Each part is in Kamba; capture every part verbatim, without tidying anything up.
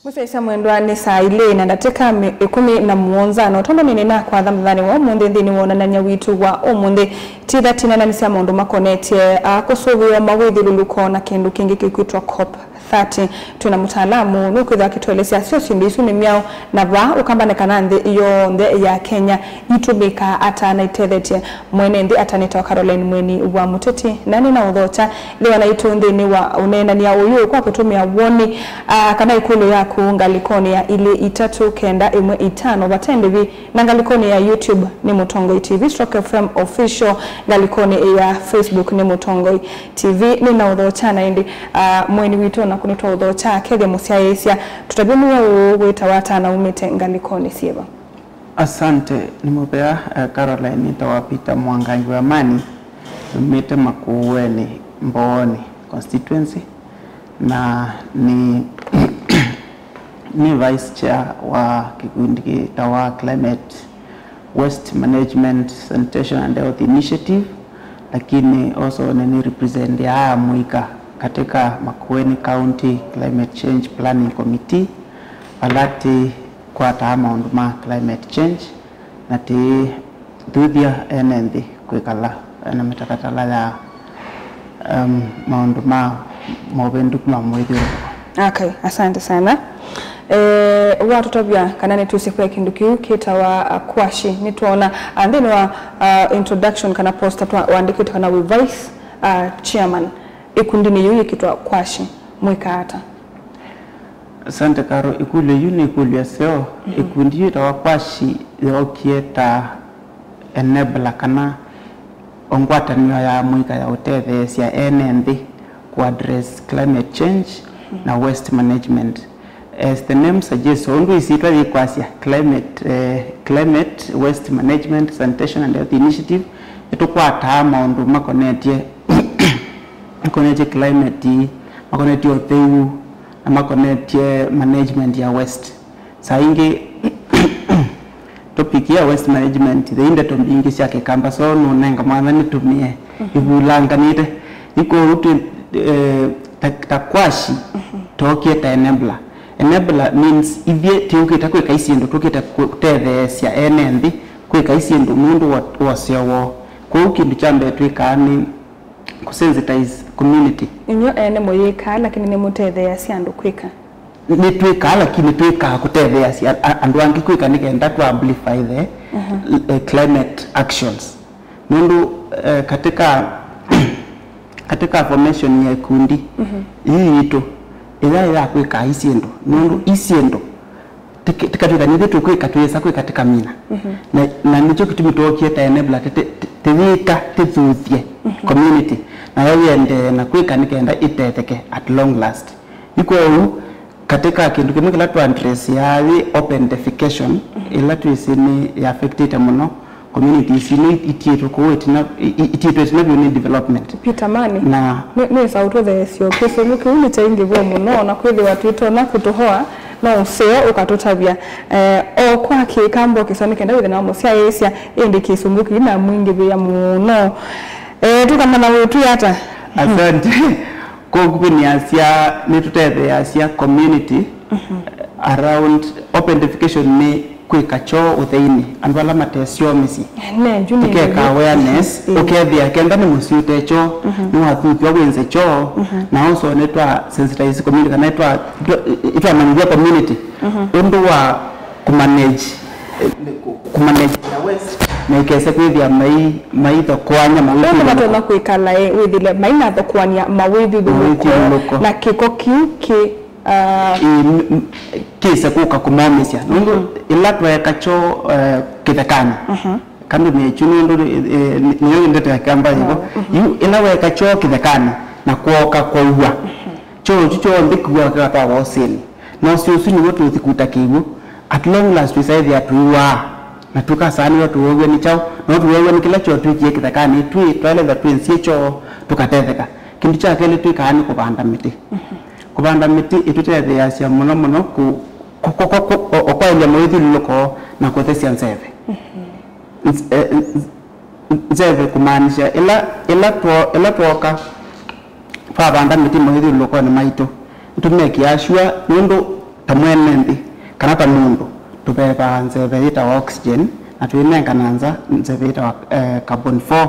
Mũsyaĩĩsya mwendwa, nĩ saa ilĩ na ndatĩka mĩ-, ĩkũmi na mũonza, na tondũ nĩnĩnakwatha mũthenya wa ũmũnthĩ nthĩnĩ wa ũnanany'a witũ wa ũmũnthĩ, titha tinananĩsya maũndũ makonetye, a, kũsũvĩwa mawĩthyũlũlũko na kĩndũ kĩngĩ kĩkwĩtwa COP thirty. Twĩ na mũtaalamu nũkwĩthĩwa akĩtũelesya aseo syĩndũ isu nĩ myaũ, na vaa ũkambane kana nthĩ yonthe ya Kenya itũmĩkaa ata na itethetye mwene nthĩ ata. Nĩtawa Caroline Mweni wa Mũteti, na nĩ na ũthokya ĩthĩwa naitũ nthĩnĩ wa ũneenany'a ũyũ kwa kũtũmĩa woni, a, kana ĩkũlyo yaku ngalĩkonĩ ya ilĩ itatũ kenda ĩmwe itano vate ndĩvi, na ngalĩkonĩ ya YouTube nĩ Mũtongoi T V stroke F M Official, ngalĩkonĩ ya Facebook nĩ Mũtongoi T V. Nĩ na ũthokya na ĩndĩ, a, mweni witũ naku nĩtwaũthokya, kethya mũsyaĩĩsya, tũtavye nĩwe ũũ wĩtawa ata na umĩte ngalĩkonĩ syĩva? Asante, nĩ mũvea, eh, Caroline, nĩtawa Peter Mwangangi wa Mani, umĩte Makueni, Mbooni constituency, na nĩ, nĩ vice chair wa kĩkundi kĩtawa Climate Waste Management, Sanitation and Health Initiative, lakini also nĩ, nĩ represent ya mũika katika Makueni County Climate Change Planning Committee, vala tĩ kwataa maũndũ ma climate change, na tĩthuthya ene nthĩ kwĩkala na mĩtalatala ya, um, maũndũ ma movenduku ma mũĩthyũlũlũko. Okay, asante sana. Eh, watũtavya kana nĩtwĩsĩ kwĩ kĩndũ kĩu kĩtawa, uh, kwashi. Nĩtwona, uh, nthĩnĩ wa, uh, introduction kana poster twa wandĩkĩte kana wĩ vice, uh, chairman ĩkundinĩ yĩu yĩkĩtwa kwashi. Mwĩka ata? Asante, Karo. Ĩkũlyo yu nĩ ĩkũlyo ĩseo. Mhm. Ĩkundi yu yĩtawa kwashi yookie ta enabler kana ngwatanĩo ya mũika ya ũtetheesya ene nthĩ ku address climate change na waste management. As the name suggests, ũndũ ĩsyĩtwa yĩkwasya, climate, eh, Climate Waste Management, Sanitation and Health Initiative, nĩtũkwataa maũndũ makonetye makonetye climate, makonetye ũtheu, na makonetye management ya waste. Saa ingĩ, topic ya waste management, the ndeto mbingĩ sya Kĩkamba, so nũnenga mwanya nĩtũmĩe, mhm, ĩvulanganĩte. Yu kwoou twĩ, eh, ta, ta kwashi, mhm, tookie ta enabler. Enabler means ithyĩ tĩũkĩte kwĩka isyĩndũ, tũkĩte kũtetheesya ene nthĩ kwĩka isyĩndũ nũndũ wa, wa ũseo woo. Kwoou kĩndũ kya mbee twĩkaa nĩ kũsensitize community. Inyw'ĩ ene mũyĩkaa, lakini nĩmũtetheeasya andũ kwĩka? Nĩtwĩkaa, lakini twĩkaa kũtetheeasya a-, andũ angĩ kwĩka nĩ kenda tũ amplify the, mhm, eh, climate actions. Nũndũ, eh, katika, katika formation ya ikundi, mhm, ii yitũ, ĩla ya kwĩka ii syĩndũ, nũndũ ii syĩndũ tĩkatwĩka nĩthĩ tũkwĩka, twĩsa kwĩka tĩkamina. Mhm. Na, na nĩkyo kĩtumi twookie ta enabler, tĩ-, tĩ-, tĩ-, tĩyĩka, tĩthuthye, mhm, community, nayo yĩendee na kwĩka nĩ kenda ĩtetheke at long last. Yu kwoou, katika kĩndũ kĩmwe kĩla twa address yaĩ open defecation, mhm, ĩla twĩsĩ nĩ ya affectĩte mũno communities ino itiĩtwe kũu ĩtina, i-, i-, itiĩtwe ĩtina vyũ nĩ development. Peter Mani, na nĩ, nĩsa ũtũtheesyo kĩsũngũ kĩu nĩ kyaingĩvwa mũno, na kwĩthĩwa twĩtonya kũtũhoa, no ũseo ũkatũtavya. Eh, o kwa Kĩkamba kĩseo nĩ kenda wĩthĩe na mũsyaĩĩsya, ĩndĩ kĩsũngũ kĩu namwingĩvĩa mũno. Eh, tũkamanya wĩtwĩ ata? Asante. Kwa ũkuvĩ nĩasya nĩtũtetheeasya community, mhm, around open defecation nĩ kwĩka kyoo ũtheinĩ, andũ ala mateseo mĩsyĩ. Ne, yu nĩ tũkeka awareness, ĩĩ, ũkethĩa kenda nĩ mũsyĩ ũte kyoo, mhm, nĩwathuthw'a wĩnze kyoo, mhm, na also nĩtwa sensitize community, kana nĩtwa, nĩtwa, nĩtwamanyĩthya community, mhm, ũndũ wa kũmanage, eh, kũmanage ya waste, na ikese kwĩthĩa mai, maithokoany'a mawĩtĩlũlũko. Ũndũ matonya kwĩkala, eh, wĩthĩle mainathokoany'a mawĩthyũlũlũko, mawĩthyũlũlũko, na kĩko kĩu kĩ, ah, ĩ, m-, m-, kĩse kũka kũmomĩsya. Nũndũ, mhm, ĩla tweeka kyoo, eh, kĩthekanĩ, mhm, kandũ nĩkyu nũndũ, eh, nĩ-, nĩyo ndeto ya Kĩkamba yĩvo. Mhm. Yu ĩla weeka kyoo kĩthekanĩ na kwooka kwaua, mhm, kyoo kyu kyonthe kiua kĩkatwawa ũsĩnĩ. Na ũsĩ ũsu nĩw'o tũũthi kuta kĩw'ũ. At long last, twĩsaĩthĩa tũiwaa, na tũkasaanĩw'a tũwew'e nĩ kyaũ? No tũwew'e nĩ kĩla kyoo twĩkie kĩthekanĩ twĩ, twaĩlĩthwa twĩ nzyĩ kyoo, tũkatetheka. Kĩndũ kya kelĩ twĩkaa nĩ kũvanda mĩtĩ. Mhm. Kũvanda mĩtĩ ĩtũtetheeasya mũno mũno kũ-, kũ-, kũ-, kũ-, kũ-, o-, o kwaĩlya mawĩthyũlũlũko na kũthesya nzeve. Mhm. Nz-, eh, nz-, nzeve kũmaanisya ĩla, ĩla two-, ĩla twooka twavanda mĩtĩ mawĩthyũlũlũkonĩ maitũ, nĩtũmekĩaa sure, nũndũ ta mwene nthĩ, kana ta mũndũ, tũvevaa nzeve yĩtawa oxygen, na twĩnengana nza nzeve yĩtawa, eh, carbon four.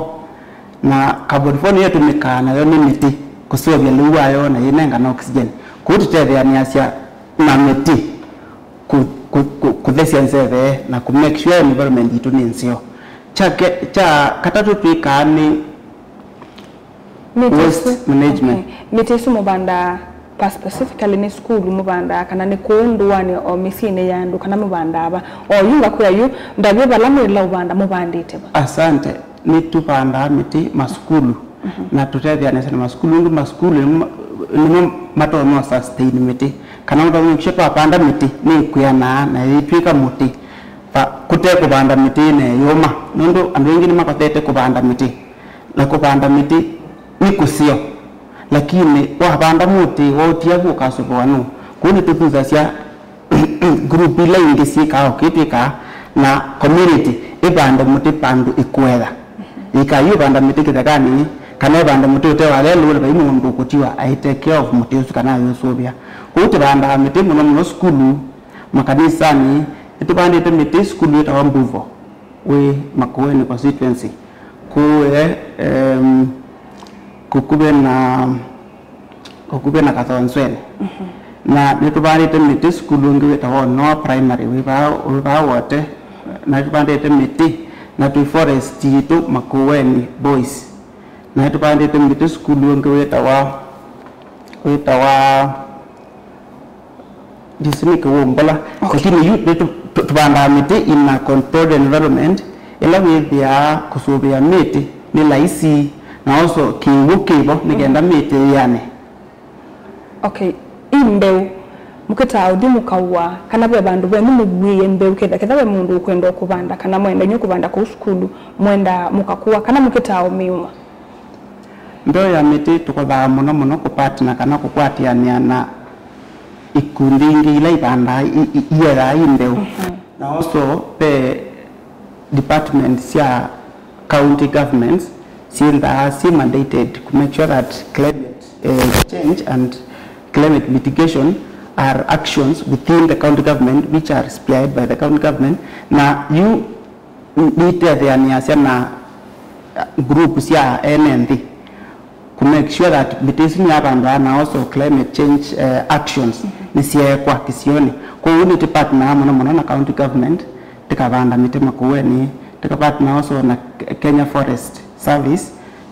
Na carbon four nĩyo ĩtũmĩkaa nayo nĩ mĩtĩ kũseũvya lĩu wayo na yĩnengana oxygen. Kwoou tũtetheanĩasya na mĩtĩ kũ-, kũ-, kũ-, kũthesya nzeve na kũ make sure environment yitũ nĩ nzeo. Kya ke-, kya katatũ twĩkaa nĩ Mĩtĩ waste ĩsu, management. Okay. Mĩtĩ ĩsu mũvandaa pa specifically nĩ sukulu mũvandaa, kana nĩ kũũ ndũanĩ o mĩsyĩnĩ ya andũ, kana mũvandaa va? O yu ngakwĩa yu, ndavye vala mwĩla ũvanda, mũvandĩte va? Asante. Nĩtũvandaa mĩtĩ masukulu, na tũtetheanĩsya na masukulu, nũndũ masukulu nĩmo, nĩmo matonya sustain mĩtĩ. Kana ũtonya kĩsha twavanda mĩtĩ, nĩkwĩanaa na yĩtw'ĩka mũtĩ. Va, kũte kũvanda mĩtĩ neyũma, nũndũ andũ aingĩ nĩmakosete kũvanda mĩtĩ. Na kũvanda mĩtĩ nĩ kũseo, lakini wavanda mũtĩ waũtia vu ũkasũvĩwa nũũ? Kũu nĩtũthuthasya group ila ingĩ syĩkaa o kĩĩ twĩkaa, na community ĩvande mũtĩ vandũ ĩkũetha. Yĩkaa yu ĩvanda mĩtĩ kĩthekanĩ, kana ĩvande mũtĩ ũte wa lelũ, vai mũndũ ũkũtiwa ai take care of mũtĩ ũsu kana ayũsũvĩa. Kũu tũvandaa mĩtĩ mũno mũno sukulu, makanisanĩ. Nĩtũvandĩte mĩtĩ sukulu yĩtawa Mbuvo wĩ Makueni constituency, kũũe, em, kũkuvĩ na, kũkuvĩ na Kathonzweni. Na nĩtũvandĩte mĩtĩ sukulu ũngĩ wĩtawa Noa Primary wĩ vaa, wĩ vaa Wote. Na nĩtũvandĩte mĩtĩ na twĩ forest yitũ Makueni Boys. Na nĩtũvandĩte mĩtĩ sukulu ũngĩ wĩtawa, wĩtawa Ndisu nĩ kĩwũmbũla. Okay. Lakini yu nĩ tũ-, tũ-, tũvandaa mĩtĩ in a controlled environment, ĩla wĩthĩaa kũsũvĩa mĩtĩ nĩ laisi, na also kĩw'ũ kĩvo nĩ kenda mĩtĩ yĩane. Okay. Ĩ mbeũ, mũkĩtaa ũthi mũkaua, kana ve vandũ venyu mũvuĩe mbeũ, ketha, ketha ve mũndũ ũkwenda kũvanda, kana mwenda inyw'ĩ kũvanda kũu sukulu, mwenda mũkakua, kana mũkĩtaa ũmĩua? Mbeũ ya mĩtĩ tũkothaa mũno mũno kũpartner kana kũkwatĩanĩa na ikundi ingĩ ila ivandaa, i-, i-, iethaa i mbeũ. Na also ve departments sya county governments syĩnthaa syĩ mandated to make sure that climate, eh, change and climate mitigation are actions within the county government which are spearheaded by the county government. Na yu nĩitetheanĩasya na, uh, group sya ene nthĩ kũ make sure that mĩtĩ ĩsu nĩyavandwa na also climate change, uh, actions nĩsyeekwa kĩsionĩ. Kwoou nĩtũpartner mũno mũno na county government, tũkavanda mĩtĩ Makueni, tũkapartner also na Kenya Forest Service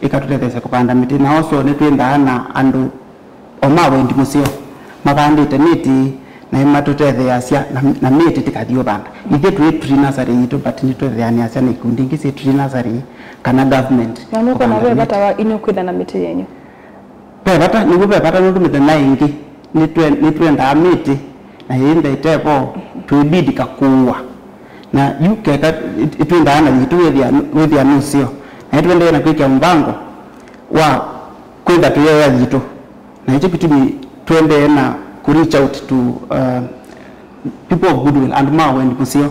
ĩkatũtetheesya kũvanda mĩtĩ, na also nĩtwĩnthaa na andũ o ma wendi mũseo mavandĩte mĩtĩ na nĩmatũtetheeasya na, na mĩtĩ tĩkathi ũvanda. Ithyĩ twĩ tree nursery yitũ, but nĩtũtetheanĩasya na ikundi ingĩ syĩ tree nursery kana government. Na nũkwona ve vata wa inyw'ĩ kwĩtha na mĩtĩ yenyu? Ve vata, nĩw'o ve vata nũndũ mĩthenya ĩngĩ nĩtwe-, nĩtwendaa mĩtĩ na yĩmbe ĩtevo, twĩbidi kakũũa. Na yu keka ĩt-, ĩtwĩndaa na yitũ wĩthĩa, wĩthĩa nũseo. Na nĩtũendee na kwĩkĩa mũvango wa kwĩtha tũyoya yitũ. Na nĩkyo kĩtumi tũendee na kũ reach out to, uh, people of goodwill, andũ ma wendi mũseo,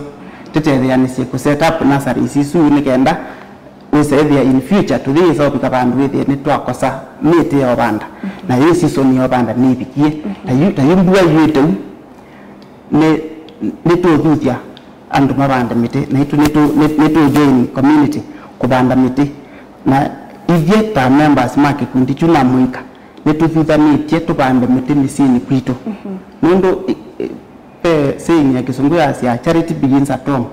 tũtetheanĩsye kũ set up nurseries isu nĩ kenda wĩsa ĩthĩa in future tũthi yĩsa ũvika vandũ wĩthĩe nĩtwakosa mĩtĩ ya ũvanda, na yĩ season ya ũvanda nĩĩvikie. Ta yu, ta yu mbua ywĩte u, nĩ, nĩtũũthuthya andũ mavande mĩtĩ, na itũ nĩtũ-, nĩ-, nĩtũ join community kũvanda mĩtĩ. Na ithyĩ ta members ma kĩkundi kyu na mũika, nĩtũthuthanĩtye tũvande mĩtĩ mĩsyĩnĩ kwitũ. Nũndũ, i-, i-, ve saying ya kĩsũngũ yasya, "Charity begins at home."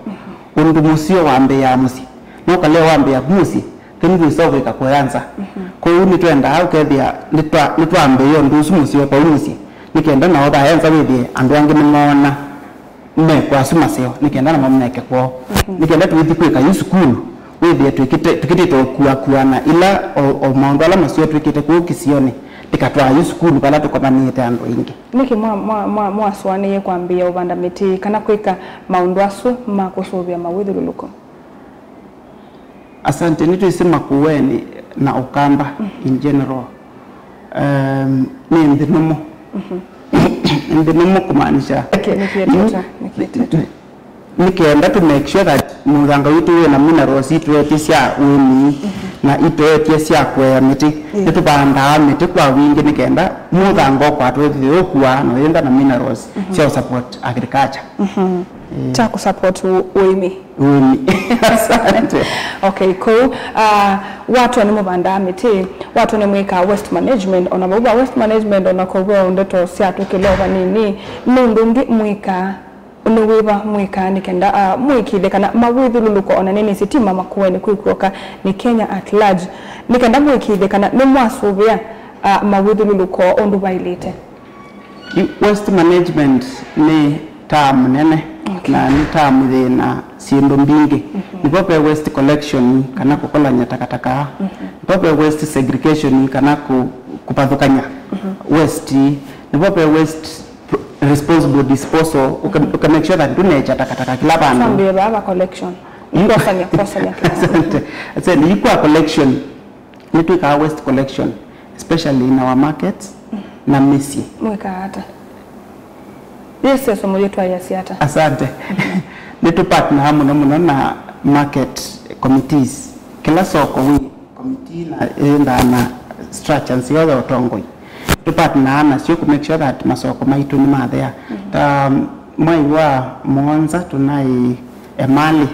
Ũndũ mũseo wambĩĩaa mũsyĩ. No kaleo wambĩĩa ku mũsyĩ, then ndwĩsa ũvika kũya nza. Kwoou nĩtwendaa ũkethĩa nĩtwa-, nĩtwambĩĩa ũndũ ũsu mũseo vau mũsyĩ, nĩ kenda nao vaya nza wĩthĩe andũ angĩ nĩmoona mekwa asu maseo, nĩ kenda namo meke kwoo. Nĩ kenda tũithi kwĩka yu sukulu, wĩthĩe twĩkĩte, tũkĩtĩte ũkuakuana ila o, o maũndũ ala maseo twĩkĩte kũu kĩsionĩ, tĩkatwaa yu sukulu vala tũkomanĩte andũ aingĩ. Nĩkĩ mwa-, mwa-, mwa-, mwasũanĩie kwambĩĩa ũvanda mĩtĩ kana kwĩka maũndũ asu ma kũsũvĩa mawĩthyũlũlũko? Asante, nĩtwĩsĩ Makueni na Ũkamba in general, um, nĩ nthĩ nũmũ. Nthĩ nũmũ kũmaanisha nĩkĩ, nĩkĩ ĩtetwa, nĩkĩ ĩtetwa? Nĩ kenda to make sure that mũthanga witũ wĩ na minerals itũetye sya ũĩmi na itũetye sya kũea mĩtĩ. Nĩtũvandaa mĩtĩ kwa wingĩ nĩ kenda mũthanga ũkwatwa wĩthĩwe ũkuaa na ũyĩntha na minerals sya support agriculture. Kya kũsupport ũ- ũĩmi. Ũĩmi. Asante. Okay, kũu, ah, watwa nĩ mũvandaa mĩtĩ, watwa nĩ mwĩkaa waste management, ona vau va waste management ona kũu ve ndeto syatũkĩla o vanini, nĩ ũndũ ũngĩ mwĩkaa, nĩ wĩva mwĩkaa nĩ kenda, ah, mũĩkĩĩthye kana mawĩthyũlũlũko ona nĩ nĩsĩ ti ma Makueni kwĩkw'oka, nĩ Kenya at large, nĩ kenda mũĩkĩĩthye kana nĩ mwasũvĩa, ah, mawĩthyũlũlũko ũndũ vaĩlĩte? Yu waste management nĩ taa mũnene. Okay. Na nĩ taa mũyĩ na syĩndũ mbingĩ. Nĩvo ve waste collection kana kũkolany'a takataka. Nĩvo ve waste segregation kana kũ- kũvathũkany'a waste. Nĩvo ve waste responsible disposal. Ũka- ũka make sure that ndũneekya takataka kĩla vandũ. Twambĩe vaa va collection. Yu- Kwosany'a, kwosany'a kĩla vandũ. Asante. Asante. Yu kwa collection, nĩtwĩkaa waste collection, especially in our markets na mĩsyĩ. Mwĩkaa ata? Yĩseso mũyĩtwaĩasya ata? Asante. Nĩtũpartnaa mũno mũno na market committees. Kĩla soko wĩ committee na ĩendaa na structure nzeo ya ũtongoi. Tũpartnaa nasyo kũ make sure that masoko maitũ nĩmathea. Ta mwai wa mũonza tũnaĩ Emali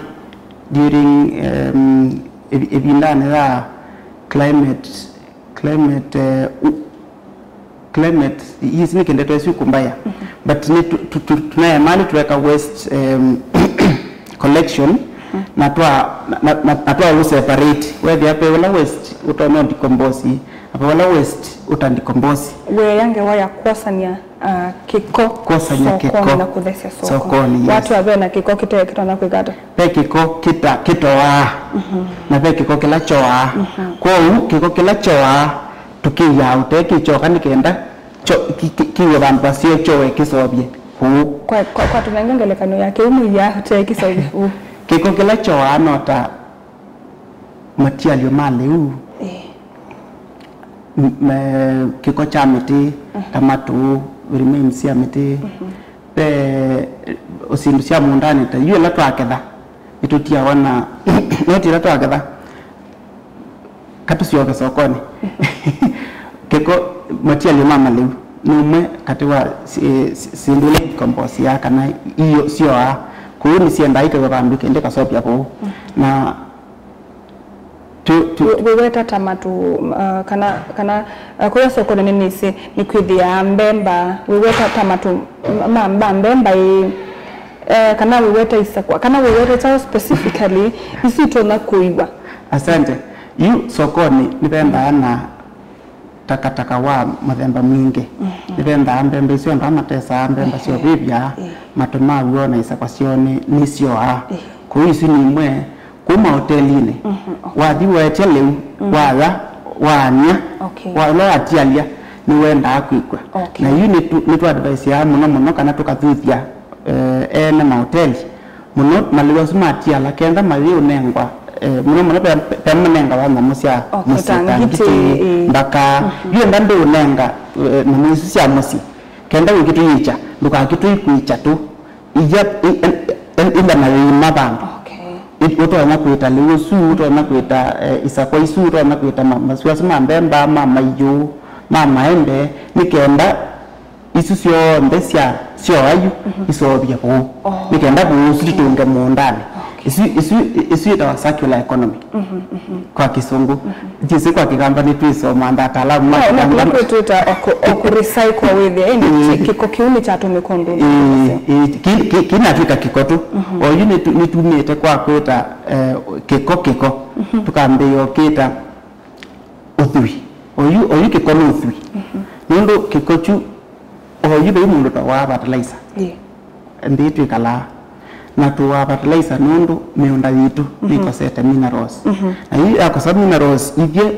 during, um, ĩvi- ĩvindanĩ ya climate, climate, eh, u- climate, isi nĩ kĩndũ twesi kumbaya. But nĩ tu- tu- tu- tunaĩ Emali tweka waste, um, collection na twa na, na, na, na twa separate. Wethĩa ve ũla waste ũtonya decompose, na ve ũla waste ũta decompose. Weea ngewa ya kwosany'a, ah, kĩko Kwosany'a sokoni kĩko na kũthesya sokoni. Sokoni, yes. Watw'a ve na kĩko kĩte kĩtonya kwĩka ata? Ve kĩko kĩta- kĩtoaa, na ve kĩko kĩla kyoaa. Kwoou kĩko kĩla kyoaa tũkĩiaa ũtee kĩkyoka nĩ kenda kyo- ki- ki- kiw'e vandũ vaseo kyoe kĩseũvye kũu. Kwa, kwa, kwa tũnenge ngelekany'o ya kĩu mũiaa ũtee kĩseũvye kũu. Kĩko kĩla kyoaa no ta matialyo ma lĩu. Ĩĩ. M- me- kĩko kya mĩtĩ, ta matũ, remains sya mĩtĩ. Ve, eh, syĩndũ sya mũũndanĩ ta yu ĩla twaketha, nĩtũtiawa na noti ĩla twaketha, katũsyoke sokoni. Kĩko, matialyo ma malĩu nĩ ũmwe katĩ wa sy- sy- syĩndũ ila decompose kana iyo syoaa. Kũu nĩsyendaa ikew'a vandũ kĩndĩ kasovya kũu. Na tu- tu- Wĩ- wĩweta ta matũ, uh, kana, kana, uh, kũya sokoni nĩnĩsĩ nĩkwĩthĩaa mbemba, wĩweta ta matũ ma, ma, ma mbemba ĩ, eh, kana wĩweta isakwa, kana wĩweta kyaũ specifically isu itonya kũiwa? Asante. Yu sokoni nĩvendaa na takataka wa mũthemba mwingĩ. Nĩvendaa mbemba isu andũ ala matesaa mbemba sya ũvĩvya, matũ ma w'o na isakwa syoo nĩ- nĩsyoaa. Kũu isu nĩ imwe. Kuma ũtelinĩ, wathi waetya lĩu, waya, waany'a, okay, wa- ũla watialya, nĩwendaa kwĩkw'a. Okay. Na yu nĩtũ- nĩtũadviseaa mũno mũno kana tũkathuthya, eh, ene maũteli mũno malĩu asu matiala, kenda mayĩũnengwa, eh, mũno mũno pe- pe- pemanengawa nyamũ sya mũsyĩ ta ngitĩ, ngitĩ, ĩĩ, mbaka. Yu enda ndĩũnenga, eh, nyamũ isu sya mũsyĩ, kenda wĩkĩtũyĩkya, ndũkakĩtũikwĩkya tũ. Iya, i- en- en- ila na wĩima vandũ. Okay. I- ũtonya kwĩta lĩu ũsu, ũtonya kwĩta, eh, isakwa isu, ũtonya kwĩta ma- masu asu ma mbemba, ma maiũ, ma maembe, nĩ kenda isu syonthe sya syoayu iseũvye kũu. Oh. Nĩ kenda kũu ũsu tũtũnge mũũndanĩ. Okay. Isu, isu, isu ĩtawa circular economy. Kwa Kĩsũngũ. Ndyĩsĩ kwa Kĩkamba nĩtwĩsoma nda ataalamu ma Kĩkamba. No, no, kĩla twĩta o kũ- o kũ recycle wĩthĩa, ĩndĩ kĩko kĩu nĩkyatũmĩka ũndũ ũngĩ. Ĩĩ, ĩĩ, ki- ki- kinatw'ĩka kĩko tu. Oyu nĩtu- nĩtumĩte kwa kwĩta, eh, kĩko kĩko. Tũkambĩĩa ũkĩta ũthwi. Oyu, oyu kĩko nĩ ũthwi. Nũndũ kĩko kyu, oyu vai mũndũ tawaa fertilizer. Ĩĩ. Nthĩ twĩkalaa, na tũaa fertilizer nũndũ mĩũnda yitũ nĩkosete minerals. Na yu yakosa minerals, ithyĩ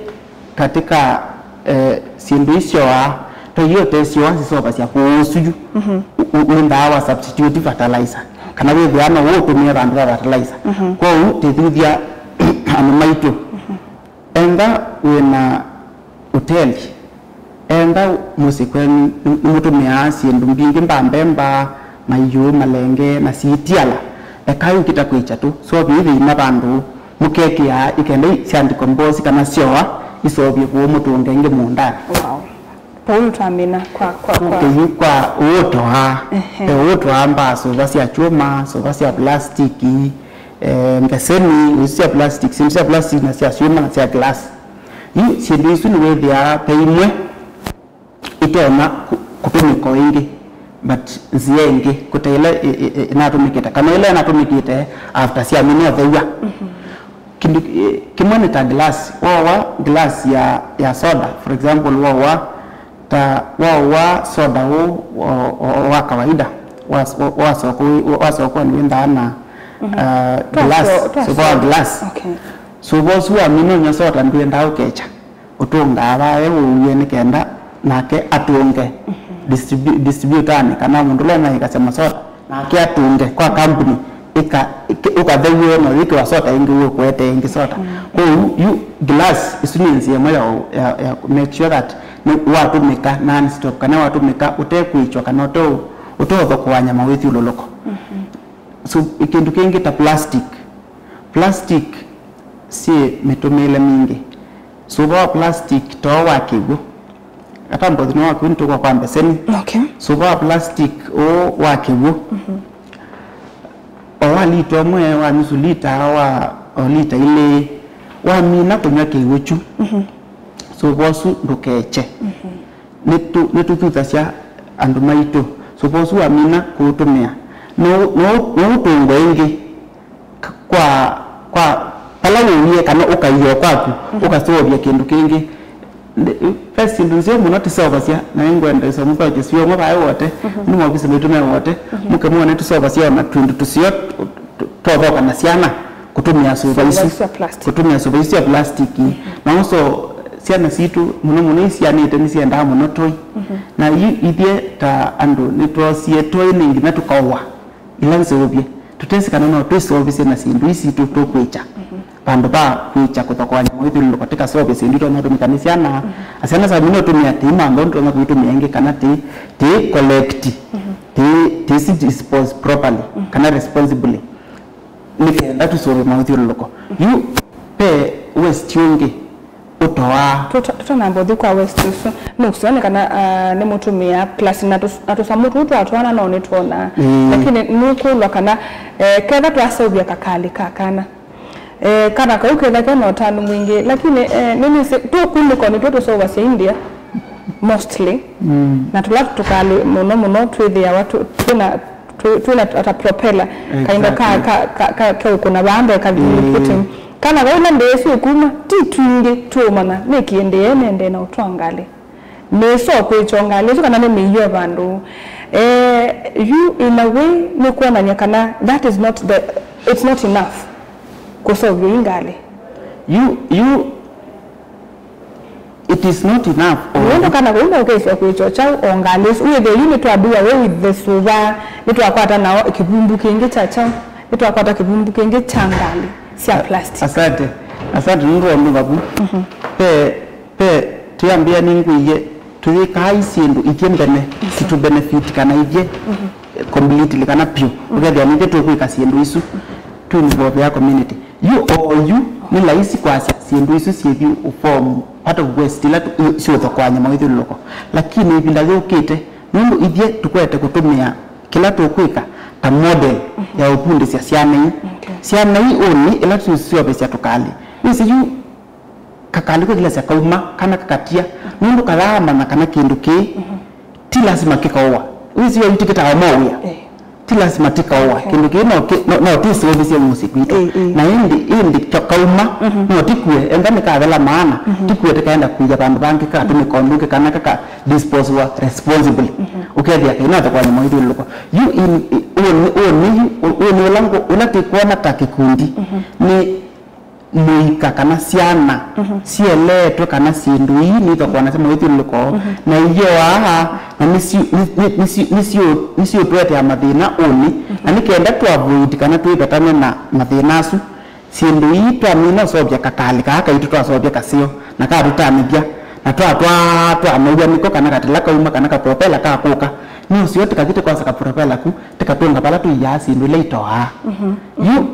katika, eh, syĩndũ isyoaa, ta yu ũtesyoa sisovasya kũũ ũsu yu, ũ- ũ- wĩnthaa wa substitute fertilizer, kana wĩthĩaa no ũũtũmĩe vandũ va fertilizer. Kwoou tĩthuthya andũ maitũ. Enda wĩ na ũteli, enda mũsyĩ kwenyu nĩ- nĩmũtũmĩaa syĩndũ mbingĩ, mba mbemba, maiũ, malenge, na siitiala. Ekai ũkĩta kwĩkya tũ, sovya ithĩna vandũ mũkekĩaa ikenda i-, sya decompose kana syoa, iseũvye kũu mũtũnge ĩngĩ mũũndanĩ. Wow. Paulo twamina kwa, kwa, kwa. Okay, yu kwa ũũtoaa. Ehe. Ve ũũtoaa mbaa, sũva sya kyũma, sũva sya plastiki, eh, mbeseni, isu sya plastic, syĩndũ sya plastic na sya syũma na sya glass. Yu syĩndũ isu nĩwĩthĩaa ve imwe itonya kũ-, kũtũmĩka o ĩngĩ, but nzĩa ĩngĩ, kũte ĩla ĩ-, ĩ-, ĩ-, ĩnatũmĩkĩte, kana ĩla ĩnatũmĩkĩte after syamina ũthew'a. Mhm. Kĩndũ, eh, kĩmwe nĩ ta glass. Waũa glass ya, ya soda, for example, waũa ta, waũa soda ũũ wa, wa, wa kawaida, wa, wa, wasoka, wasoka nĩwĩndaa na, mhm, uh, glass, twaso-, twaso-, sũva wa glass. Okay. Sũva ũsu wamina ũnywa soda ndwĩendaa ũkekya. Ũtũngaa vae ũuie nĩ kenda nake atũnge, mhm, distribu-, distributanĩ kana mũndũ ũla ũnaĩkasya masoda, nake atũnge kwa kambuni, ĩka-, ĩke-, ũkathew'e na ũyĩkĩwa soda ĩngĩ, ũkũete ĩngĩ soda. Mm. Kwoou yu glass ĩsu nĩ nzĩa ĩmwe ya, ya, ya make sure that nĩ watũmĩka non-stop, kana watũmĩka ũtekwĩkya, kana ũte-, ũteũthokoany'a mawĩthyũlũlũko. Mhm. So, kĩndũ kĩngĩ ta plastic. Plastic syĩ mĩtũmĩĩle mingĩ. Sũva wa plastic too wa kĩw'ũ. Ata mbothi nĩ wa kĩw'ũ nĩtũkwa kwa mbeseni. Okay. Sũva wa plastic ũũ wa kĩw'ũ. Mhm. O wa lita ũmwe, wa nusu lita, wa o lita ilĩ, wamina kũnyw'a kĩw'ũ kyu. Mhm. Sũva ũsu ndũkekye. Mhm. Nĩtũ-, nĩtũthuthasya andũ maitũ. Sũva ũsu wamina kũũtũmĩa, no, no, no ũtũngwe ĩngĩ k-, kwa, kwa vala wũwie, kana ũkaia o kwaku, mhm, ũkaseũvya kĩndũ kĩngĩ. Nĩ-, ve syĩndũ nzeo mũno tũseũvasya, na nĩngwenda ĩsomo kwa kĩsio ũmwe vae wote, mhm, nĩ maovisi maitũ me wote, mhm, mũke mwone tũseũvasya ona twĩndũ tũseo t-, t-, twothoka na syana kũtũmĩa sũva isu, sya plastic, kũtũmĩa sũva isu sya plastic. Mhm. Na also, syana sitũ, mũno mũno isianĩte, nĩsyendaa mũno toi. Mhm. Na yu ithyĩ ta andũ nĩtwosie toi nĩ nginya tũkaũa ila nseũvye. Tũtesĩ kana no twĩseũvĩsye na syĩndũ ii sitũ tũkwĩkya. Mhm. Vandũ va kwĩkya kũthokoany'a mawĩthyũlũlũko, tĩkaseũvye syĩndũ itonya ũtũmĩka nĩ syana. Mhm. Na syana samina ũtũmĩa tĩimantha ũndũ tonya kũitũmĩa ĩngĩ, kana tĩ, tĩ collect, mhm, tĩ, tĩ dispose properly, mhm, kana responsibly. Nĩ kenda tũsũve mawĩthyũlũlũko. Yu ve waste ũngĩ ũtoaa. Tũta-, tũtanamba ũthi kwa waste ũsu, nũkũsũanĩa kana, ah, nĩmũtũmĩaa plus na tũs-, na tũsamũ tũu twatwaana no nĩtwonaa. Ĩĩ. Lakini nũkũlwa kana, eh, ketha twaseũvya kakalĩ ka kana, eh, kana kau ketha kena ũtanu mwingĩ, lakini, eh, nĩnĩsĩ tũkunĩko nĩtw'o tũseũvasya India mostly. Mm. Na tũla tũkalĩ mũno mũno twĩthĩawa tũ-, twĩna twĩ-, twĩna ta propeller, kaindo ka, exactly, ka, ka, ka, ka ũkũna vaa mbee kathi, ĩĩ, putting. Kana kau ĩla ndĩĩ syĩkuma, ti twingĩ tũũmanya nĩkĩ ndĩĩ nendee na ũtwaa ngalĩ. Nĩsoo kwĩkya ngalĩ ĩsu kana nĩmĩio vandũ. Eh, yu in a way nĩkwonany'a kana that is not the, it's not enough kũseũvya ii ngalĩ. Yu, yu It is not enough. Nũndũ kana kũu no ũkĩsya kwĩkya kyaũ o ngalĩ ĩsu. Wĩthĩe yu nĩtwa do away with the sũva, nĩtwakwata nao kĩvumbu kĩngĩ kya kyaũ, nĩtwakwata kĩvumbu kĩngĩ kya ngalĩ sya plastic. Asante. Asante, nũndũ wa ũndũ vavu. Mhm. Pe, pe, tũyambĩa nĩngwĩie, tũyĩkaa syĩndũ ithyĩ mbene, mhm, situbenefit kana ithyĩ, mhm, completely kana vyũ. Mhm. Ũkethĩa nĩthyĩ tũkwĩka syĩndũ isu, twĩnvolvea community. Yu oyu nĩ laisi kwasya syĩndũ isu syĩthi ũform part of waste ila tu-, i-, siũthokoany'a mawĩthyũlũlũko. Lakini ĩvinda yũkĩte, nũndũ ithyĩ tũkwete kũtũmĩa kĩla tũkwĩka ta model, mhm, ya ũvundĩsya syana ii. Okay. Syana ii ũnĩ ila tũsyovesya tũkalĩ. Wĩsĩ yu kakalĩ kwĩkĩlasya kauma kana kakatia, nũndũ kalaamanya kana kĩndũ kĩĩ, mhm, ti lasima kĩkaũa. Wĩsĩ oyu tĩkĩtaa mowĩa. Eh. Ti lasima tĩkaũa. Okay. Kĩndũ kĩĩ no kĩ-, no, no tĩseũvĩsye mũsyĩ kwitũ. Ĩĩ, ĩĩ. Na ĩndĩ, ĩndĩ kyo kauma, mhm, no tĩkue, enda nĩkathela maana, mhm, tĩkue tĩkaenda kũia vandũ vangĩ, katũmĩka ũndũ ũngĩ, kana kaka disposewa responsibly. Mhm. Ũkethĩa kaĩ no thoko ya mawĩthyũlũlũko. Yu in, i-, ũnĩ, ũnĩ, yu, ũ-, ũnĩ ũla ngũ-, ũla tĩkwona ta kĩkundi, mhm, nĩ mũika kana syana, mhm, sieleetwe kana syĩndũ ii nithokoanasya mawĩthyũlũlũko, mhm, na iyĩoaa, na nĩsi-, nĩ-, nĩ-, nĩsi-, nĩsiũ-, nĩsiũtũetea mathĩna ũnĩ, mhm, na nĩ kenda tũ avoid kana twĩvetane na mathĩna asu. Syĩndũ ii twamina ũseũvya kakalĩ kaa kaitũ twaseũvya kaseo, na katũtanĩthya, na twatwaa twanoua nĩko kana katĩla kauma kana kapropela kakũka, Nĩ ũseo tĩkathi tĩkosa ka propela ku, tĩkatũnga vala tũiaa syĩndũ ila itoaa. Yu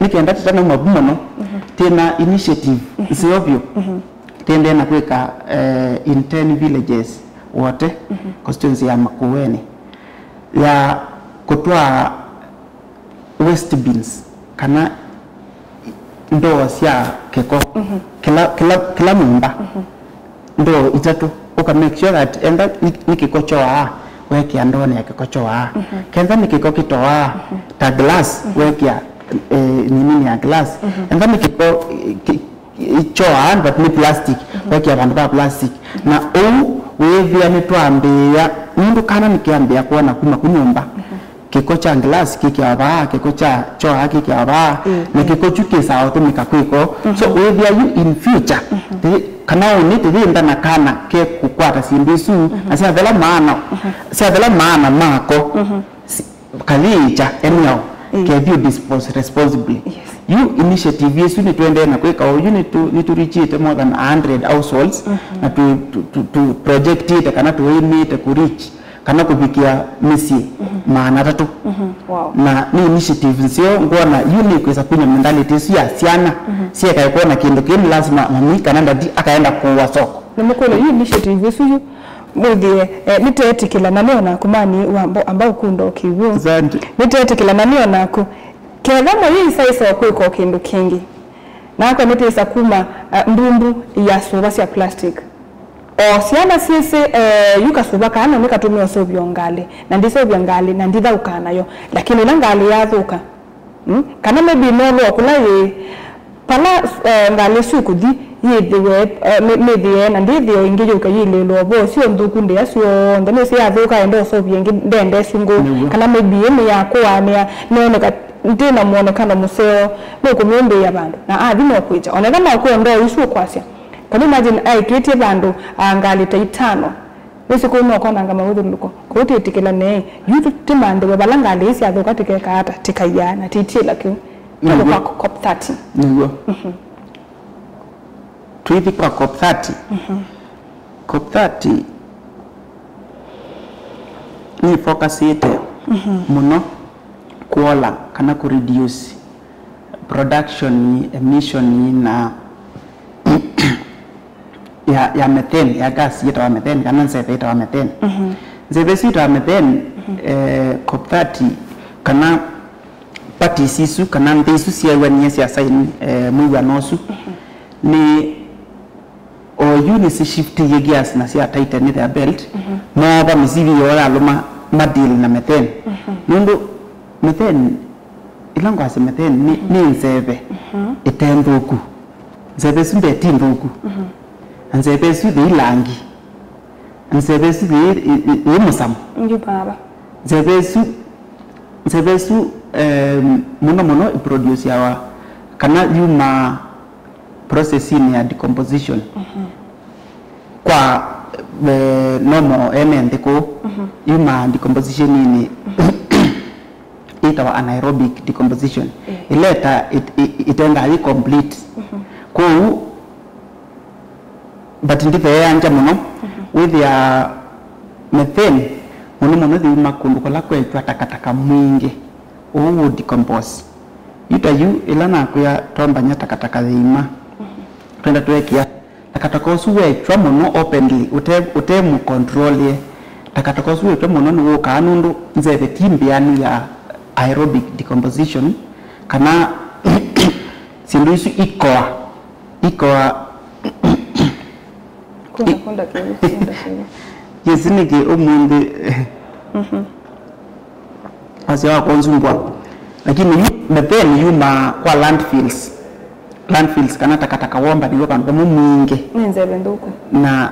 nĩ kenda tĩtanauma vu mũno, twĩna initiative nzeo vyũ. Tĩendee na kwĩka, eh, in ten villages wote, constituency ya Makueni, ya kũtwaa waste bins, kana ndoo sya kĩko, kĩla, kĩla, kĩla nyũmba, ndoo itatũ, ũka make sure that enda nĩ, nĩ kĩko kyoaa, wekĩa ndoonĩ ya kĩko kyoaa. Kenda nĩ kĩko kĩtoaa, ta glass, wekĩa, eh, ninini ya glass. Enda nĩ kĩko, eh, kĩ-, kyoaa, but nĩ plastic, wekĩa vandũ va plastic. Na ũu wĩthĩa nĩtwambĩĩa, nũndũ kana nĩkĩambĩĩa kwona kuma ku nyũmba. Kĩko kya glass kĩkĩawa vaa, kĩko kya kyoaa kĩkĩawa vaa, na kĩko kyu kĩsaa ũtũmĩka kwĩko. So wĩthĩa yu in future, tĩthi-, kana ũnĩ tĩthĩnda na kana ke kũkwata syĩndũ isu, na syathela maana, syathela maana mako, si-, kathĩĩkya anyhow, kethĩũ dispose responsibly. Yu initiative isu nĩtũendee na kwĩka o yu, nĩtũ-, nĩtũrichĩte more than a hundred households, na tũ, tũ, tũ, tũ projectĩte kana tũĩmĩte kũ reach kana kũvikĩa mĩsyĩ maana atatũ. Wow. Na nĩ initiative nzeo, ngwona yu nĩkwĩsa kunya mentality ĩsu ya syana syekae kwona kĩndũ kĩu nĩ lasima mami kana ndati akaenda kũua soko. Nĩmũkwĩle yu initiative ĩsu yu mwĩthĩe, eh, nĩteetĩkĩla na nĩonaku mani wa mbo-, amba ũkunda ũkĩw'ũ. Asante. Nĩteetĩkĩla na nĩonaku ketha mũyĩisaĩsa kwĩka o kĩndũ kĩngĩ. Nakwa nĩtwĩsa kuma, ah, mbumbu ya sũva sya plastic. O syana syĩsĩ, eh, yu kasũva kaa no nĩkatũmĩe ũseũvya o ngalĩ, na ndiseũvya ngalĩ, na ndithaũkaa nayo. Lakini ĩla ngalĩ yathũka, mm, kana maybe nolũa kũla yĩ, pala, eh, ngalĩ ĩsu ĩkũthi, yĩthĩwe, eh, mĩ-, mĩthĩe, na ndĩthĩe o ĩngĩ yũka yĩlĩlwa ũvoo, sio nthũku ndĩa syonthe, nĩsĩ yathũka, enda ũseũvya ĩngĩ, ndenda ĩsu ngũ, kana maybe ĩmwe yakũanĩa, nĩoneka ndĩ na mwonekano mũseo, nũkũmyũmbĩĩa vandũ, na athi no kwĩkya. Oneka no kwĩ o ndoo isu ũkwasya. Can you imagine aĩkĩtye vandũ, ah, ngalĩ ta itano? Wĩsĩ kũu no kwananga mawĩthũlũlũko. Kũu twĩtĩkĩlane, yu tũmanthiwe vala ngalĩ ii syathũka tĩkeka ata, tĩkaiaa na tĩityĩla kĩu. Nĩw'o. Tũka kwa COP thirty. Nĩw'o. Tũithi kwa COP thirty. COP thirty nĩfocusĩte mũno kũola kana kũ reduce production, emission na ya, ya methane, ya gas yĩtawa methane, kana nzeve yĩtawa methane. Nzeve ĩsu yĩtawa methane, eh, COP thirty, kana parties isu, kana nthĩ isu syeew'anie sya sign, eh, mwĩw'ano ũsu, nĩ o yu nĩsishiftiie gears na sya tighten their belt, moova mĩsivi yoo yalũma madeal na methane. Nũndũ methane, ĩla ngwasya methane, nĩ, nĩ nzeve ĩte nthũku. Nzeve ĩsu mbee ti nthũku. Na nzeve ĩsu yĩ langi. Na nzeve ĩsu yĩ, yĩ, yĩ mũsamo. Nzeve ĩsu, nzeve ĩsu, em, mũno mũno ĩproduciawa kana yumaa processinĩ ya decomposition. Kwa, eh, normal ene nthĩ kũu, yumaa decompositioninĩ ĩtawa anaerobic decomposition. Ĩla ĩta-, ĩt-, ĩ-, ĩtendaa yĩ complete. Kwoou, but nditheeangya mũno, wĩthĩa methane mũno mũno yĩuma kũndũ kũla kwekw'a takataka mwingĩ, ũu wũ decompose. Yu ta yu, ĩla nakwĩa tombany'a takataka yĩima, twenda tweekĩa takataka ũsu wekw'a mũno openly, ũte, ũte mũcontrolĩe. Takataka ũsu wekw'a mũno nĩwũkaa nũndũ nzeve ti mbĩanu ya aerobic decomposition, kana syĩndũ isu ikoa, ikoa. Kunda, kunda kĩw'ũ, kunda kĩw'ũ. Yĩsĩ nĩkĩ ũmũnthĩ. Wasya wa kũnzumbwa. Lakini yu methane yumaa kwa landfills. Landfills kana takataka wombanĩw'e vandũ vamwe mwingĩ. Nĩ nzeve nthũku. Na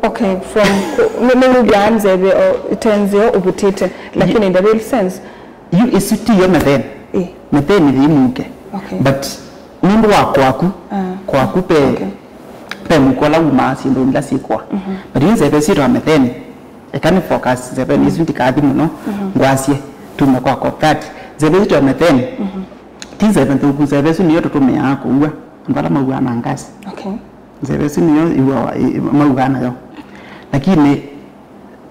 okay, from ku-, nĩ, nĩ wĩthĩaa nzeve o, ĩte nzeo ũvutĩte, lakini in the real sense. Yu ĩsu tiyo methane. Ĩ. Methane yĩ mũuke. Okay. But nũndũ wa kwaku, ah, kwaku pe, okay, pe mũuko ũla wumaa syĩndũ ila syĩkwa. But yu nzeve syĩtawa methane. Eka nĩ focus nzeveni isu ndikathi mũno, ngwasye, tume kwa COP thirty. Nzeve isu twa methane, ti nzeve nthũku, nzeve isu nĩyo tũtũmĩaa kũua andũ ala mauaa na ngasi. Okay. Nzeve isu nĩyo iuawa, i-, i-, mauaa nayo. Lakini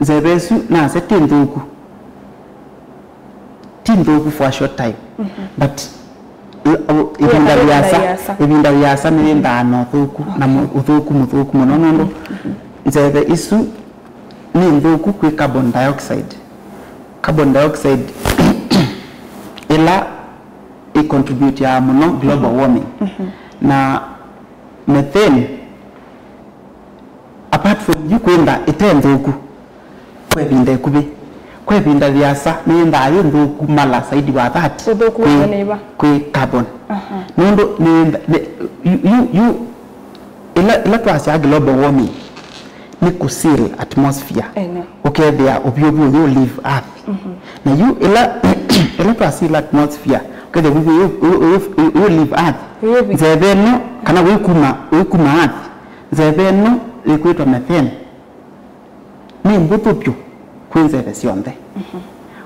nzeve ĩsu nasya ti nthũku, ti nthũku for a short time, but ĩ- o- ĩvinda ĩvinda yĩasa, yĩasa. Ĩvinda yĩasa nĩyĩndaa na ũthũku na mũ- ũthũku mũthũku mũno, nũndũ nzeve ĩsu nĩ nthũku kwĩ carbon dioxide. Carbon dioxide ĩla ĩ contributeaa mũno global warming. Na methane, apart from yu kwĩnda ĩte nthũku kwa ĩvinda ĩkuvĩ, kwa ĩvinda yĩasa nĩyĩndaa yĩ nthũku mala zaidi wa that. Ũthũku wayo nĩ va? Kwĩ carbon. Nũndũ nĩyĩnda- nĩ- yu- yu- yu- ĩla ĩla twasya global warming nĩ kũ seal atmosphere. Ene. Ũkethĩa ũvyũvu ũyũ leave earth. Na yu ĩla ĩla twa seal atmosphere, ũkethĩa ũvyũvu ũyũ- ũyũ- ũyũ- ũyũ leave earth. Ũyũ vi- nzeve ĩno, kana wĩkuma wĩkuma earth, nzeve ĩno ĩkwĩtwa methane nĩ mbũthũ vyũ kwĩ nzeve syonthe.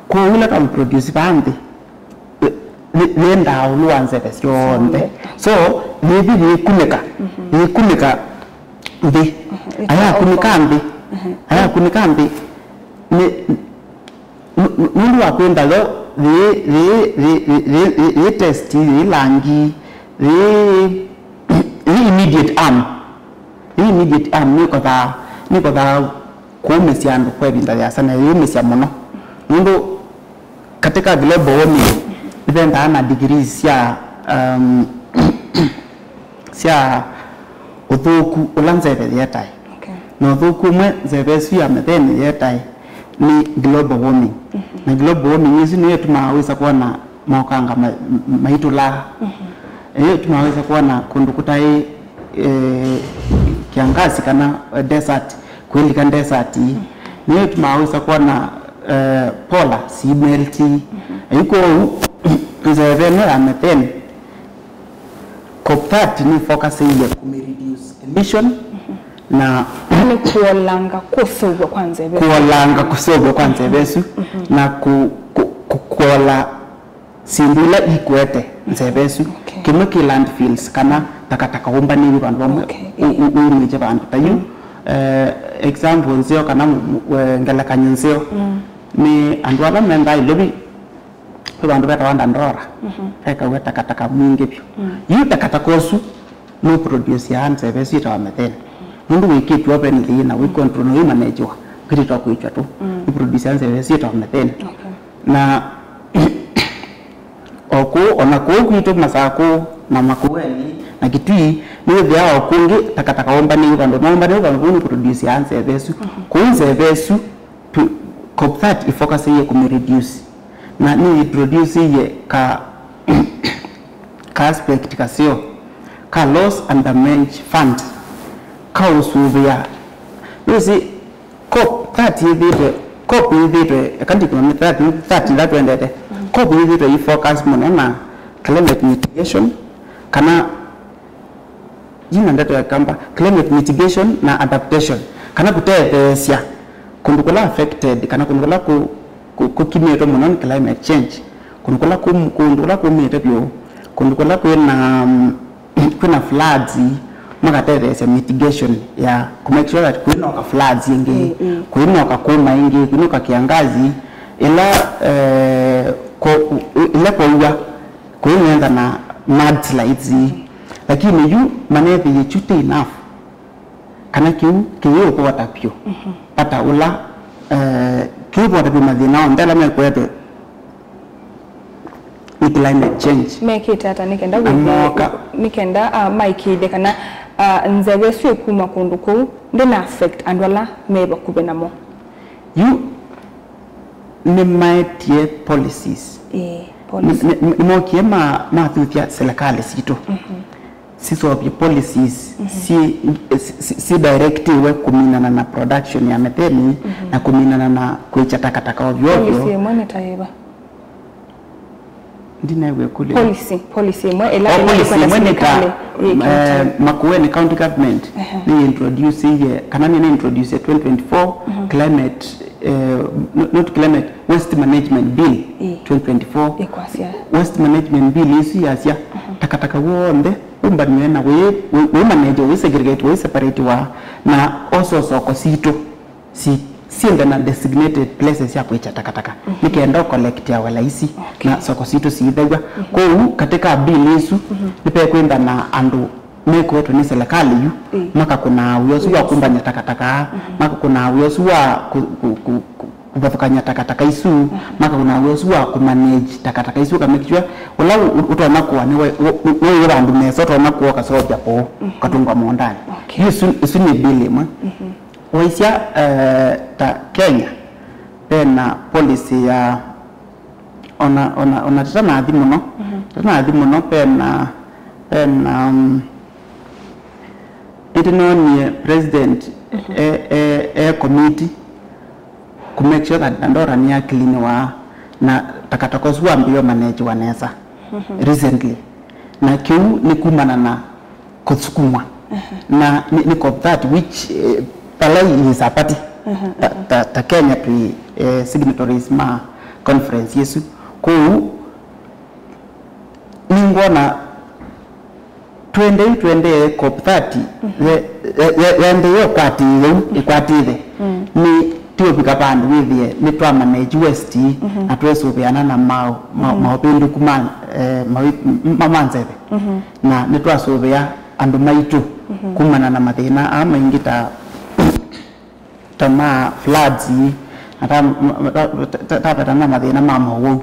Kwoou ĩla twa produce vaa nthĩ, nĩ- nĩendaa ũlũ wa nzeve syonthe. So nĩthi yĩkunĩka, yĩkunĩka nthĩ. Ayakunĩka nthĩ, ayakunĩka nthĩ nĩ- nũ- nũ- nũndũ wa kwĩnda yo yĩ- yĩ- yĩ- yĩ- yĩ- yĩ- yĩ test, yĩ langi, yĩ- yĩ immediate harm. Yĩ immediate harm nĩkothaa nĩkothaa kũũmĩsya andũ kwa ĩvinda yĩasa, na yĩũmĩsya mũno, nũndũ katika global warming nĩvendaa na degrees sya um, sya ũthũku ũla nzeve yĩetae. Okay. Na ũthũku ũmwe nzeve ĩsu ya methane yĩetae nĩ global warming. Na global warming ĩsu nĩyo ĩtumaa wĩsa kwona mokanga ma- maitũlaa. Ĩyo ĩtumaa wĩsa kwona kũndũ kũtaĩ eh, kiangasi kana eh, desert, kwĩlika desert. Nĩyo ĩtumaa wĩsa kwona eh, polar si melt. Yu kwoou nzeve ĩno ya methane, COP thirty nĩ focusĩie kũmĩ reduce emission na nĩ kũolanga kũseũvw'a kwa nzeve. Kũolanga kũseũvw'a kwa nzeve ĩsu na kũ- kũ- kũ- kũola syĩndũ ila ikwete nzeve ĩsu. Okay. Kĩmwe kĩ landfills kana takataka ũmbanĩw'e vandũ vamwe. Okay. U- u- uumĩte vandũ ta yu. Eh, example nzeo kana mu- mu- eh, ngelekany'o nzeo nĩ andũ ala mendaa Nairobi, kwĩ vandũ vetawa Dandora, vekaw'a takataka mwingĩ vyũ. Yu takataka ũsu nũ produce nzeve ĩsu yĩtawa methane. Nũndũ wĩkĩtw'e openly na wĩ control na wĩ managewa, ũkĩtĩtwa kwĩkya tu. Ĩ produce nzeve ĩsu yĩtawa methane. Okay. Na o kũu, o na kũu kwitũ Masakũ na Makueni na Kitui, nĩwĩthĩaa o kũngĩ takataka ũmbanĩw'e vandũ, na ũmbanĩw'e vandũ vau nĩ produce nzeve ĩsu. Kũu nzeve ĩsu tu- COP thirty ĩfocusĩie kũmĩ reduce, na nĩ introduceie ka ka aspect kaseo ka loss and damage fund ka ũsũvĩa. Nĩwĩsĩ COP thirty yĩthĩtwe, COP yĩthĩtwe, eka ndikũmanya thirty, thirty ĩla twendete. COP yĩthĩtwe ĩ focus mũno na climate mitigation, kana yĩna ndeto ya Kamba, climate mitigation na adaptation, kana kũtetheesya kũndũ kũla affected, kana kũndũ kũla kũ- kũ- kũkimĩtwe mũno nĩ climate change, kũndũ kũla kũ- kũndũ kũla kũmĩte vyũ, kũndũ kũla kwĩna mm, kwĩna floods, makatetheesya mitigation ya kũ make sure that kwĩnoka floods ĩngĩ, kũinoka kũma ĩngĩ, kwĩnoka kiangazi, ĩla eh, ko- ĩla kwaua, kũinenza na mudslides. Lakini yu manethĩie kyu ti enough, kana kĩu kĩyĩũvota vyũ vata ũla eh, kĩyĩvota vyũ mathĩna onthe ala mekwetwe nĩ climate change. Mekĩte ata nĩ kenda na wĩthĩe- moka- nĩ kenda ah, maĩkĩĩthye kana ah, nzeve ĩsu ĩkuma kũndũ kũu ndĩna affect andũ ala me vakuvĩ namo? Yu nĩmaetie policies. Ĩĩ, policy. Nĩ- nĩ- nĩmokie ma- mathuthya serikali sitũ sisovye policies si- si- si- sidirectiwe kũminana na production ya methane na kũminana na kwĩkya takataka ovyo ovyo. Policy ĩmwe nĩ ta yĩva? Ndinaĩw'a ĩkũlyo. Policy, policy ĩmwe ĩla Oh, ĩla policy ĩkwenda ĩmwe nĩ ta, silikalĩ ĩkĩte. Eh, Makueni County Government nĩ introduce ye, kana nĩ introduce twenty twenty-four climate, eh, no- not climate, waste management bill. Ĩ. Twenty twenty-four. Ĩkwasya. Waste management bill ĩsu yasya takataka w'onthe ũmbaniwe na wĩ wĩ- wĩ manage, wĩ segregate, wĩ separate wa na oso soko sitũ si- syĩnthe na designated places sya kwĩkya takataka nĩ kenda ũkolektiawe laisi na soko sitũ siithew'a. Kwoou katĩ ka bill ĩsu nĩpekwĩntha na andũ mekũetwe nĩ selekalĩ yu makakũnaa wĩa ũsu wa kũmbany'a takataka, makakũnaa wĩa ũsu wa kũ- kũ- kũ- kũ- kũvathũkany'a takataka isu, makakũnaa wĩa ũsu wa kũmanage takataka isu, ũkamake sure ũla ũ- ũtonya kũa nĩwĩ vandũ nesa, ũtonya kũa ũkaseũvya kũũ, ũkatũngwa mũũndanĩ. Yu ĩsu, ĩsu nĩ bill ĩmwe. Waisya eh, ta Kenya vena policy ya ona ona ona tata nathi mũno, tata nathi mũno pena pena um, nĩtĩnonie president e, e, e commit kũ make sure that Dandora nĩ ya clean wa na takataka ũsu wambĩĩe ũmanejiwa nesa recently, na kĩu nĩ kumana na kũsukumwa na nĩ, nĩ COP thirty, which eh, vala is a party ta, ta, ta Kenya twĩ eh, signatories ma conference ĩsu. Kwoou nĩngwona twendei twendee COP thirty ye- ye- ye- yendee ũkwatĩĩe ũu ĩkwatĩĩe nĩ tiũvika vandũ wĩthĩe nĩtwamanage waste na twĩsũvĩana na maũ- ma- maũvĩndũku ma eh, mawi- ma- ma nzeve. Na nĩtwasũvĩa andũ maitũ kumana na mathĩna aa maingĩ ta ta ma floods na ta- ta- ta- tapeta na mathĩna ma mowau.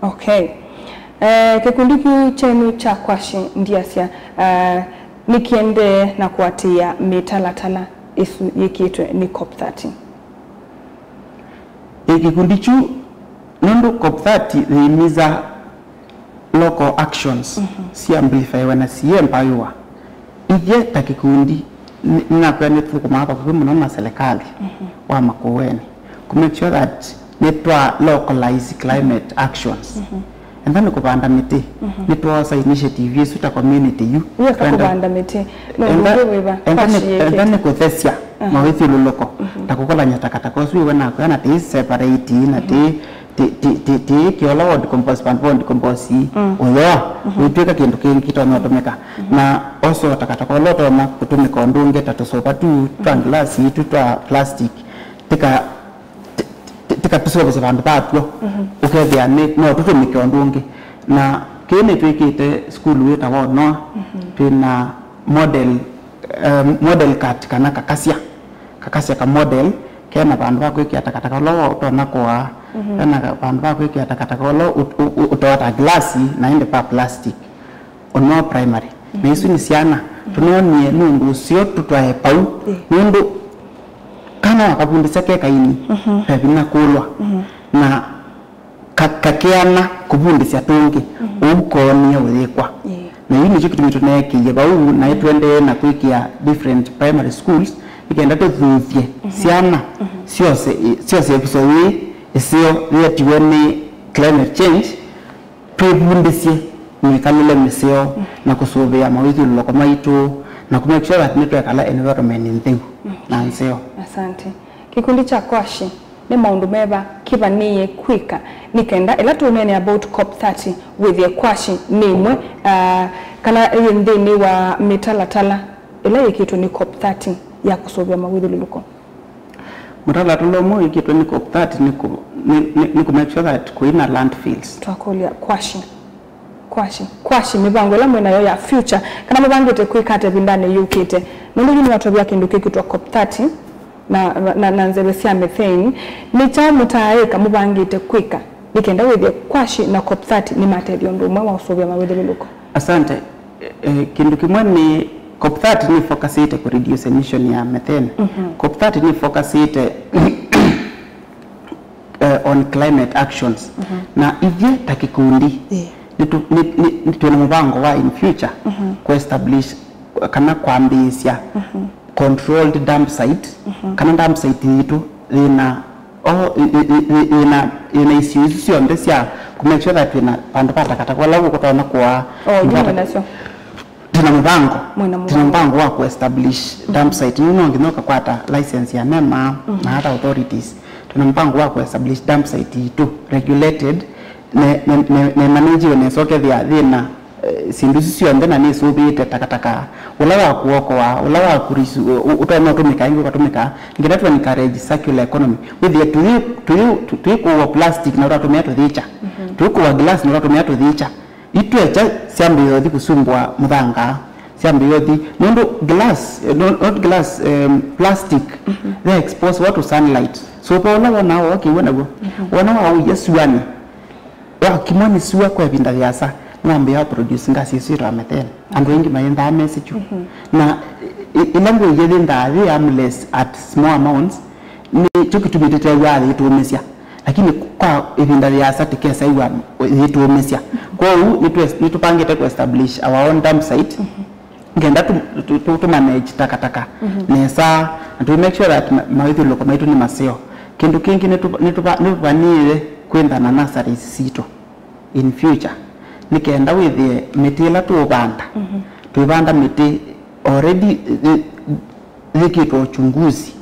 Okay. Eh, kĩkundi kĩu kyenyu kya Kwashi ndiasya eh, nĩkĩendee na kũatĩĩa mĩtalatala ĩsu yĩkĩtwe nĩ COP thirty? Ĩ kĩkundi kyu nũndũ COP thirty yĩimiza local actions si amplifywa na si empowerwa. Ithyĩ ta kĩkundi nĩ- nĩnakwĩa nĩtũthũkũmaa vakuvĩ mũno na selekalĩ wa Makueni kũ make sure that nĩtwa localize climate actions. Enda nĩ kũvanda mĩtĩ, nĩtwosa initiative ĩsu ta community yu. Wĩka kũvanda mĩtĩ nĩ ũndũ ũngĩ wĩva? Enda nĩ- enda nĩ kũthesya mawĩthyũlũlũko ta kũkolany'a takataka ũsu wĩwe nakwĩa na tĩĩ separate na tĩĩ ti- ti- ti- ti- kĩola wa decompose vandũ va decompose ũyoa wĩtw'ĩka kĩndũ kĩngĩ kĩtonya ũtũmĩka. Na also takataka ũla ũtonya kũtũmĩka ũndũ ũngĩ ta tũsũva tu twa ngilasi tu twa plastic tika ti- ti- tikatũseũvĩsye vandũ vatw'o ũkethĩa nĩ no tũtũmĩke ũndũ ũngĩ. Na kĩĩ nĩtwĩkĩte sukulu wĩtawa Onoa twĩna model eh, model cut kana kakasya kakasya ka model kena vandũ va kwĩkĩa takataka ũla ũtonya kũaa, kena ka- vandũ va kwĩkĩa takataka ũla ũ- ũ- ũ- ũtoa ta glasi na ĩndĩ pa plastic. Onoa primary na isu nĩ syana tũnonie nĩ ũndũ ũseo tũtwae pau nũndũ kana wakavundĩsya ke kaini ve vinya kũlwa na ka- kakeana kũvundĩsya tũngĩ ũu koonie ũyĩkwa. Na yu nĩkyo kĩtumi tũneekĩie vau naĩ tũendee na kwĩkĩa different primary schools nĩ kenda tũthuthye syana syose syose ĩvuso yĩĩ ĩseo yĩetiwe nĩ climate change twĩvundĩsye mĩkalĩle mĩseo na kũsũvĩa mawĩthyũlũlũko maitũ na kũ make sure that nĩtwekala environment ntheu na nzeo. Asante. Kĩkundi kya Kwashi, nĩ maũndũ meva kĩvanĩĩe kwĩka nĩ kenda ĩla tũũneenea about COP thirty wĩthĩe Kwashi nĩ ĩmwe ah, kana yĩ nthĩnĩ wa mĩtalatala ĩla yĩkĩtwe nĩ COP thirty ya kũsũvĩa mawĩthyũlũlũko? Mũtalatala ũmwe wĩkĩtwe nĩ COP thirty nĩ kũ- nĩ- nĩ- nĩ kũ make sure that kwĩna landfills. Twakũlya Kwashi. Kwashi, Kwashi, mĩvango ĩla mwĩ nayo ya future kana mũvangĩte kwĩka ata ĩvindanĩ yũkĩte? Nũndũ yu nĩwatavya kĩndũ kĩkĩtwa COP thirty na, na, na nzeve sya methane. Nĩ kyaũ mũtaaĩka mũvangĩte kwĩka nĩ kenda wĩthĩe Kwashi na COP thirty nĩmatethya ũndũ ũmwe wa ũsũvĩa mawĩthyũlũlũko? Asante. Eh, kĩndũ kĩmwe nĩ COP thirty nĩ focusĩte kũ reduce emission ya methane. COP thirty nĩ focusĩte eh, on climate actions. Na ithyĩ ta kĩkundi nĩtũ- nĩ- nĩ- nĩ- twĩna mũvango wa in future kũ establish kana kwambĩĩsya controlled dump site kana dump site yitũ yĩna o- ĩ- ĩ- ĩ- ĩ- yĩna yĩna isio isu syonthe sya kũ make sure that twĩna vandũ va takataka vala ũkũtonya kũaa. Oh, yu mwĩ nasyo. Twĩna mũvango. Mwĩna twĩna mũvango. Mũvango wa kũ establish dump site. Nĩ no nginya ũkakwata license ya nema na other authorities. Twĩna mũvango wa kũ establish dump site itũ regulated ne ne ne, ne managiwe nesa ũkethĩa yĩna eh, syĩndũ isu syonthe na nĩsũvĩĩte takataka. Ũla wa kũokoa, ũla wa kũrisu, ũ-, ũ-, ũtonya ũtũmĩka ĩngĩ ũkatũmĩka, nĩ kenda tũ encourage circular economy. Wĩthĩe tũyĩ, tũyĩ, tũyĩkũwa plastic na ũtatũmĩa tũthĩkya. Tũyĩkũwa glass na ũtatũmĩa tũthĩkya. Itwekya syambĩĩa ũthi kũsumbũa mũthanga, syambĩĩa ũthi. Nũndũ glass, eh, no-, not glass, um, plastic, they expose what to sunlight. So, pa ũla wonaa ũkĩw'a naw'o. Wona waũia suanĩ, wakimwa nĩ sua kwa ĩvinda yĩasa, nĩwambĩĩa produce gas ĩsu yĩtawa methane. Andũ aingĩ mayĩnthaa mesĩ kyu. Na ĩ-, ĩla ngũĩ yĩthĩnthaa yĩ harmless at small amounts, nĩ kyo kĩtumi tũteew'aa yĩtũũmĩsya. Lakini kwa ĩvinda yĩasa tũkesa ĩw'a yĩtũũmĩsya. Kwoou nĩtũ-, nĩtũpangĩte kũ establish our own dump site. Ngenda tũ, tũ, tũ, tũ manage takataka nesa, na tũ make sure that ma-, mawĩthyũlũlũko maitũ nĩ maseo. Kĩndũ kĩngĩ nĩtũ-, nĩtũva-, nĩtũvanĩĩe kwĩntha na nurseries sitũ in future, nĩ kenda wĩthĩe mĩtĩ ĩla tũũvanda, twĩvanda mĩtĩ already, eh, yĩkĩtwe uchunguzi,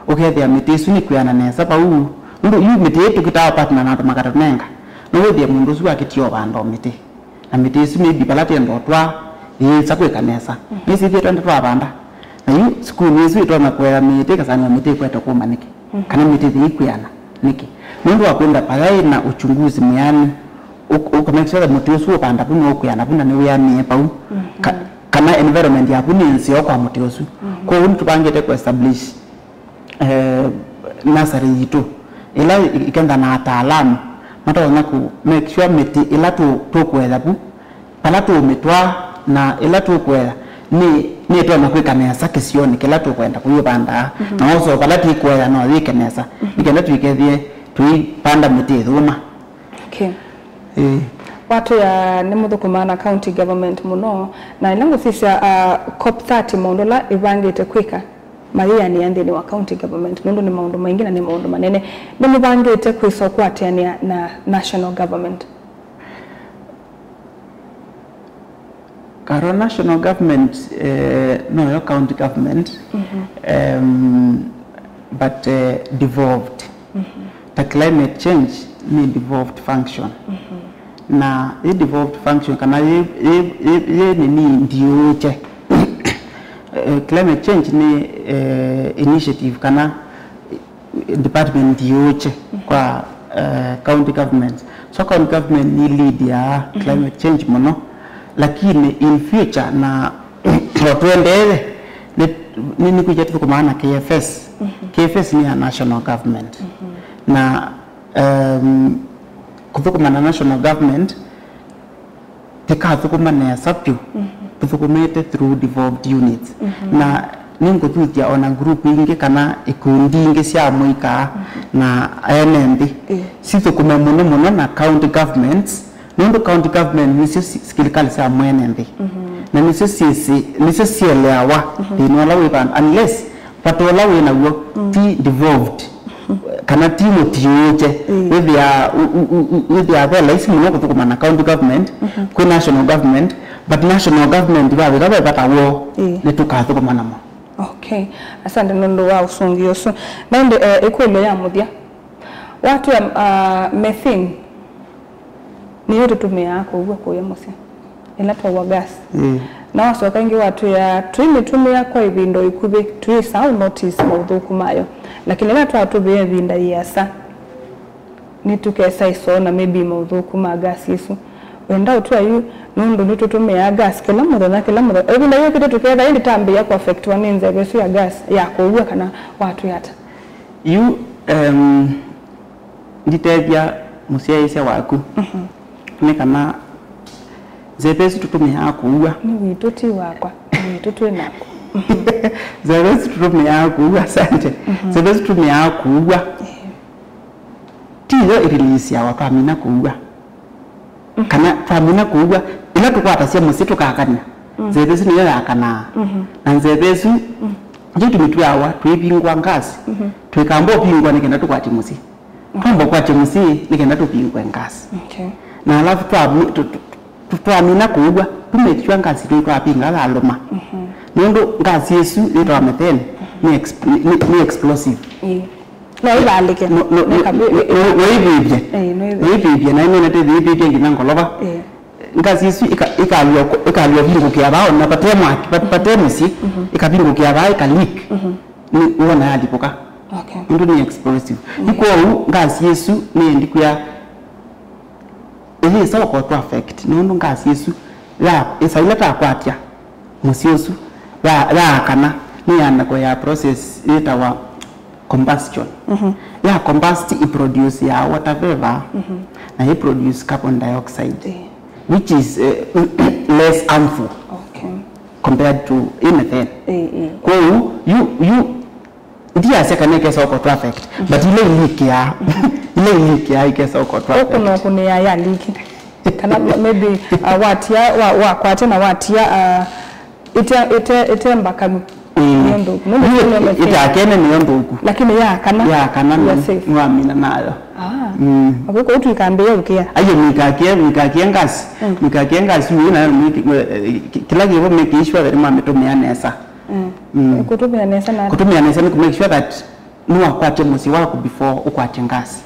ũkethĩa mĩtĩ ĩsu nĩkwĩana nesa vau. Nũndũ yu mĩtĩ ĩĩ tũkĩtaa partner na andũ makatũnenga, no wĩthĩe mũndũ ũsu akĩtie ũvanda o mĩtĩ. Na mĩtĩ ĩsu maybe vala twenda ũtwaa yĩĩsa kwĩka nesa. Nĩsĩ ithyĩ twenda twavanda. Na yu sukulu ĩsu ĩtonya kũea mĩtĩ ĩkasanĩwa mĩtĩ ĩkwete kũma nĩkĩ? Kana mĩtĩ yĩikwĩana nĩkĩ? Nũndũ wa kwenda payaĩ na uchunguzi mwĩanĩ, ũ-, ũka make sure that mũtĩ ũsu ũvanda vu nĩũkwĩana vu na nĩwĩanĩe vau. Ka-, kana environment yaku nĩ nzeo kwa mũtĩ ũsu. Kwoou nĩtũvangĩte kũ establish eh, nursery yitũ, ĩla ĩ-, ĩkentha na ataalamu, matonya kũ make sure mĩtĩ ĩla tũ-, tũkũea vu, vala tũũmĩtwaa na ĩla tũkũea nĩ, nĩtonya kwĩka nesa kĩsionĩ kĩla tũkwenda kũyĩvandaa, na also vala tĩkũea no yĩke nesa, nĩ kenda tũikethĩe tũivanda mĩtĩ ĩthũma. Okay. Ĩĩ. Watwĩa nĩmũthũkũmaa na county government mũno, na ĩla ngũsisya, uh, COP thirty, maũndũ ala ĩvangĩte kwĩka, mayĩanĩa nthĩnĩ wa county government, nũndũ nĩ maũndũ maingĩ na nĩ maũndũ manene. Nĩmũvangĩte kwĩsa ũkwatĩanĩa na national government? Karo national government, eh, noyo county government, em, but, eh, devolved. Ta climate change nĩ devolved function. Na ĩ devolved function kana yĩ, yĩ, yĩ, yĩ nini ndiũũkye. Eh, climate change nĩ, eh, initiative kana department ndiũũkye kwa, eh, county government. So county government nĩ lead ya climate change mũno, lakini in future na o tũendee nĩ, nĩ, nĩkwĩkya tũthũkũmaa na K F S. K F S nĩ ya national government. Na, um, kũthũkũma na national government tĩkathũkũma nesa vyũ tũthũkũmĩte through devolved units. Na nĩngũthuthya ona group ingĩ kana ikundi ingĩ sya mũika na ene nthĩ sithũkũme mũno mũno na county governments, nũndũ county government nĩsyo si-, silikalĩ sya mwene nthĩ. Na nĩsyo syĩsĩ, nĩsyo sieleawa thĩna ũla wĩ vandũ, unless vata ũla wĩ naw'o ti devolved, kana ti mũtiũũkye, wĩthĩaa, wĩ-, wĩ-, wĩ-, wĩthĩaa ve laisi mũno kũthũkũma na county government kwĩ national government, but national government vavika ve vata woo, nĩtũkathũkũma namo. Okay. Asante nũndũ wa ũsũngĩo ũsu. Na ĩndĩ, eh, ĩkũlyo ya mũthya. Watwĩa, ah, methane nĩyo tũtũmĩaa kũua kũya mũsyĩ ĩla twaua gas. Na wasoka ĩngĩ watwĩa tũimĩtũmĩa kwa ĩvinda ĩkuvĩ, tũyĩsaa notice maũthũku mayo. Lakini ĩla twatũmĩa ĩvinda yĩasa, nĩtũkesa ĩsoo na maybe maũthũku ma gas ĩsu. Wenda ũtwĩa yu, nũndũ nĩtũtũmĩaa gas kĩla mũthenya, kĩla mũthenya. Ĩvinda yũkĩte tũkethĩa ĩndĩ tambĩĩa kũ affectwa nĩ nzeve ĩsu ya gas ya kũua, kana watwĩa ata? Yu, em, nditethya mũsyaĩĩsya waku nĩ kana nzeve ĩsu tũtũmĩaa kũua. Nĩ witũ, ti wakwa. Nĩ witũ twĩ naku. Nzeve ĩsu tũtũmĩaa kũua, asante. Nzeve ĩsu tũtũmĩaa kũua. Ti yo ĩriliisyawa twamina kũua. Kana twamina kũua, ĩla tũkwatasya mũsyĩ tũkakany'a, nzeve ĩsu nĩyo yakanaa. Na nzeve ĩsu, nĩkyo tũmĩtwĩawa, twĩvingũa ngasi, twĩkamba ũvingũa nĩ kenda tũkwatye mũsyĩ. Twamba ũkwatye mũsyĩ nĩ kenda tũvingũe ngasi. Okay. Na alafu twami-, tũ-, tũ-, tũ-, twamina kũua, tũ make sure ngasi ĩsu twavingũa yalũma. Nũndũ ngasi ĩsu yĩtawa methane nĩ exp-, nĩ, nĩ, nĩ explosive. Ĩĩ. No ĩvalĩke. No, no, no, no, no ĩvĩvye. Ĩĩ, no ĩvĩvye. No ĩvĩvye, na ĩmwe nĩtĩvĩvĩtye nginya ngolova. Ĩĩ. Ngasi ĩsu ĩka- ĩkalua ĩkalua vingũkĩa vaa ona vate mwaki, va- vate mũsyĩ, ĩkavingũkĩa vaa ĩka leak. Nĩ wona yalipũka. Okay. Nũndũ nĩ explosive. Yu kwoou ngasi ĩsu nĩendi kwĩa ĩyĩsa ũkotwa affect nũndũ ngasi ĩsu ya ĩsa ila takwatya mũsyĩ ũsu ya- yaakana nĩ ya meko ya process yĩtawa combustion. Ya combust ĩproduce ya water vapor na ĩproduce carbon dioxide, which is eh, less harmful Okay. compared to ĩ methane. Ĩĩ, ĩĩ. Kwoou yu yu ndiasya kana ĩkesa ũkotwa affect but ila ilikĩaa ila ilikĩaa ikesa ũkotwa affect. Ũkũna ũkũnĩa ya liki kana maybe uh, watia wa- wakwatya na watia uh, ite ite ite mbakanu Ĩĩ. Nĩ ũndũ nũndũ Yu- nĩ methane. Ĩtakene nĩyo nthũku. Lakini ya kana Ya kana you are nĩ- safe. Nĩwamina nayo. Ah. Mm. Okay, kwa hiyo tuikambia ukia. Aiyo mikakie mikakie ngasi mikakie ngasi yu ina kĩla kĩvo make sure that mamĩtũmĩa nesa. Mm. Kũtũmĩa nesa na kũtũmĩa nesa nĩ kũ make sure that nĩwakwatya mũsyĩ waku before ũkwatye ngasi.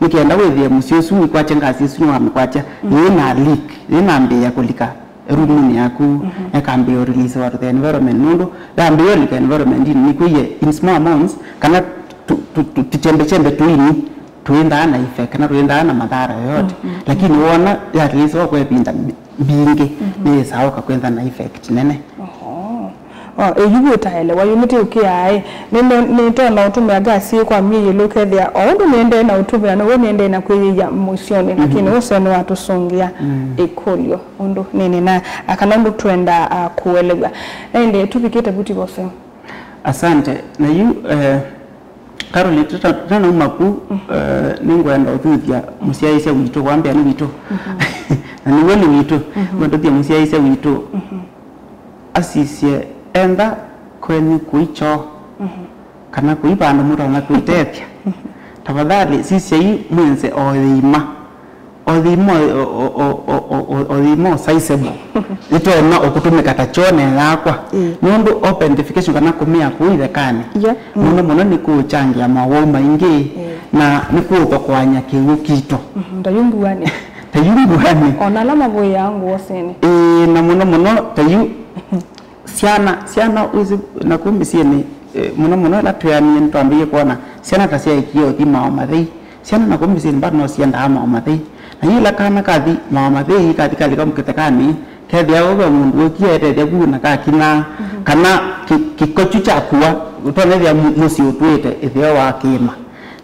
Nĩkenda wĩthĩe mũsyĩ ũsu wĩkwatya ngasi ĩsu nĩwamĩkwatya yĩna leak yĩnambĩĩa kũlika rumunĩ yaku. Ĩkambĩĩa ũrelease wa the environment nũndũ yambĩĩa ũlika environment nĩkwĩie in small amounts kana tu- tu- tu- tũchembechembe tũini tũendaa na effect kana tũendaa na madhara yoyote. Lakini wona yatĩlĩsĩwa kwa ĩvinda mbingĩ nĩyĩsaa ũka kwĩntha na effect nene. Oho. Oh, ĩyu wĩtaelewa yumĩte ũkĩaĩ nĩtona ũtũmĩa ngasi kwa myei ĩlĩ ũkethĩa o ũndũ nĩendee na ũtũmĩa now'o nĩendee na kwĩyĩia mũsyonĩ lakini ũseo nĩwatũsũngĩa ĩkũlyo ũndũ nĩnena kana ũndũ twenda uh, kũelew'a na ĩndĩ tũvikĩte vuti voseo. Asante. Na yu eh, Carol, tũta- tũtanauma ku eh, nĩngwenda ũthuthya mũsyaĩĩsya witũ wambĩa nĩ witũ na nĩw'o nĩ witũ ngwenda ũthuthya mũsyaĩĩsya witũ asisye enda kwenyu kũi kyoo kana kũi vandũ mũtonya kwĩtethya tafadhali sisyai mwĩnze o yĩima o yĩima o- o- o- o- o- o yĩima o sizable ĩtonya ũkũtũmĩka ta kyoo ne yakwa nũndũ open defecation kana kũmĩa kũu ithekanĩ Yeah. mũno mũno nĩ kũũkyangĩa mawau maingĩ na nĩ kũũthokoany'a kĩw'ũ kitũ Mhm, ta yu mbuanĩ. Ta yu mbuanĩ. Ona ala mavũĩaa ngũa ũsĩnĩ. Ĩĩ, na mũno mũno ta yu syana syana wĩsĩ na kũu mĩsyĩnĩ eh, mũno mũno ĩla tweanie nĩtwambĩie kwona syana ta syaĩkie ũthi mao mathei. Syana na kũu mĩsyĩnĩ bado no siendaa mao mathei. Na yu ĩla kana kathi mao mathei kathi kalika mũkĩthekanĩ kethĩa ũve mũndũ wĩkie etethya vu na kakinaa kana kĩ- kĩko kyu kyakua ũtonethĩa mũ- mũsyĩ ũtwĩte ĩtheo wa kĩĩma.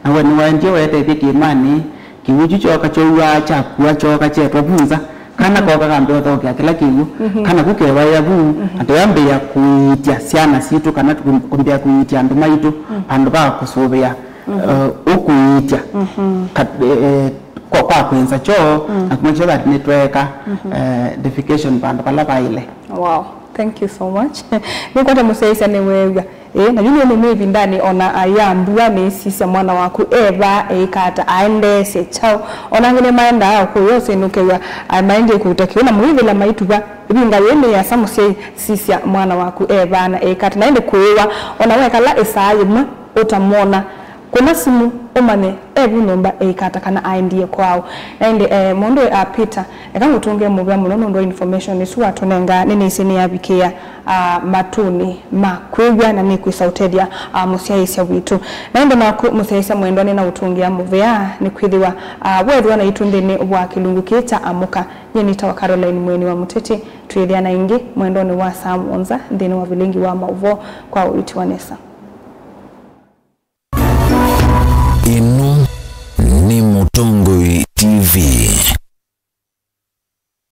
Na we nĩwaendie weetethye kĩĩmanĩ, kĩw'ũ kyu kyooka kyow'aa kyakua kyooka kyetwa vu nza, kana kooka kambĩa ũthookea kĩla kĩw'ũ, kana kũkevaĩa vu, na tũyambĩĩa kũiitya syana sitũ kana tũkambĩĩa kũiitya andũ maitũ, vandũ va kũsũvĩa eh, ũkũiitya ka- eh, eh, kwa, kwa kwĩnza kyoo na kumake sure that nĩtweeka eh, defecation vandũ vala vaĩle. Wow, thank you so much. Nĩkwata mũsyaĩĩsya nĩweew'a. Ĩĩ, na yu nĩ nũmĩ ĩvindanĩ ona aya mbua nĩsisya mwana waku e vaa eĩka ata aendeesye kyaũ. Ona angĩ nĩmaendaa kũya ũsĩnũkew'a maendie kũuta kĩw'ũ na mũivĩla maituva. Ĩvinga yĩĩ nĩ yĩasa mũsyai sisya mwana waku e vaa na eĩka ata. Na ĩndĩ kũĩwa ona wekala ĩsaa yĩmwe ũtamwona. Kũna simũ ũmanye e vu nyũmba eĩka ata kana aendie kwaũ. Na ĩndĩ eh, mũndũ a Peter, eka ngũtũngĩe mũvea mũno nũndũ wa information ĩsu watũnenga. Nĩnĩsĩ nĩyavikĩa ah, matũnĩ ma kwĩw'a na nĩkwĩsa ũtethya ah, mũsyaĩĩsya witũ. Na ĩndĩ naku mũsyaĩĩsya mwendwa nĩnaũtũngĩa mũvea nĩkwĩthĩwa ah, weethĩwa naitũ nthĩnĩ wa kĩlungu kĩĩ kya Amũka. Nyie nĩtawa Caroline Mweni wa Mũteti. Twĩthĩana ĩngĩ mwendonĩ wa saa mũonza nthĩnĩ wa vilingi wa maũvoo kwa ũiiti wa nesa.